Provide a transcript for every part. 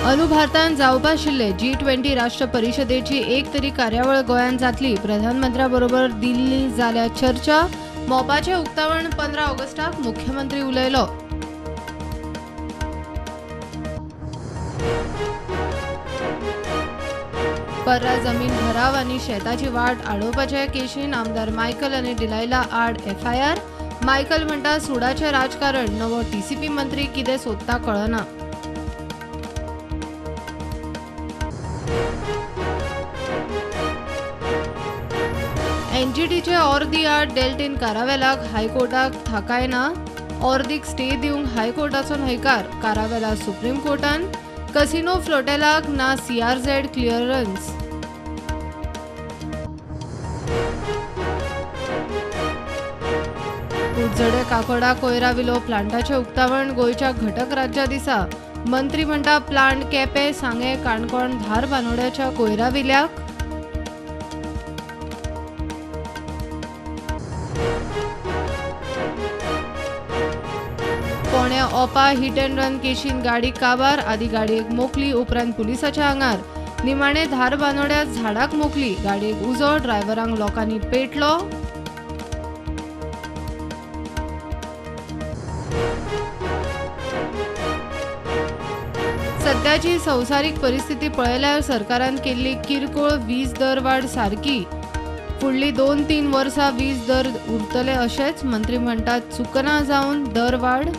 अंदू भारतान जावपा आशिल्ले G20 राष्ट्र परिशदेची एक तरी कार्यावळ गोंयांत जातली. प्रधानमंत्र्या बरोबर दिल्ली जाल्या चर्चा. मोपाचें उक्तावण 15 ऑगस्टाक मुख्यमंत्री उलयलो. पर्रा जमीन भराव आनी शेताची वाट आडोवपाचे केशीन आमदार मायकल आनी डिलायला आड एफआयआर. मायकल म्हणटा सुडाचें राजकारण, नवो टीसीपी मंत्री कितें सोदता कळना. एनजीटीचे ऑर्दी आड डेल्टीन कारावेलाक हायकोर्टाक थाकाय ना. ऑर्दीक स्टे दिवंक हायकोर्टाचो न्हयकार. कारावेला सुप्रीम कोर्टान कसिनो फ्लोटेलाक ना सीआरझेड क्लियरन्स. कुडचडे काकोडा कोयरा विलो प्लांटाचें उक्तावण गोंयच्या घटक राज्या दिसा. मंत्री म्हणटा प्लांट केपें, सांगें, काणकोण, धारबानोड्याच्या कोयरा विल्याक. फोंड्या ओपा हिट अँड रन केशीन गाडी काबार. आदी गाडयेक मोखली, उपरांत पुलिसाच्या आंगार. निमाणे धारबानोड्या झाडाक मोखली. गाडयेक उजो, ड्रायव्हरांक लोकांनी पेटलो. सद्याची संवसारीक परिस्थिती पळयल्यार सरकारान केल्ली किरकोळ वीज दरवाड सारकी. फुडली 2-3 वर्सां वीज दर उरतले अशेंच मंत्री म्हणटात. चुकना जावन दरवाड.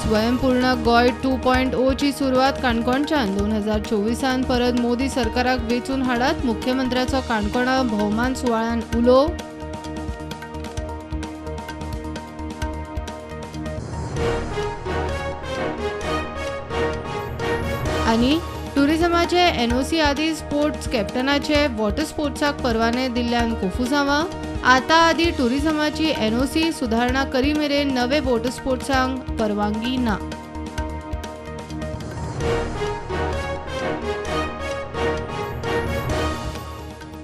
स्वयंपूर्ण गोंय 2.0 ची सुरवात काणकोणच्यान. 2024 परत मोदी सरकाराक वेंचून हाडात. मुख्यमंत्र्याचो काणकोणा भोवमान सुवाळ्यान उलो. आनी टुरिझमाचे एनओसी आदी स्पोर्ट्स कॅप्टनाचे वॉटर स्पोर्ट्साक परवाने दिल्ल्यान कोफुसांवां. आतां आदी टुरिझमाची एनओसी सुधारणा करी मेरेन नवे वॉटर स्पोर्ट्सांक परवानगी ना.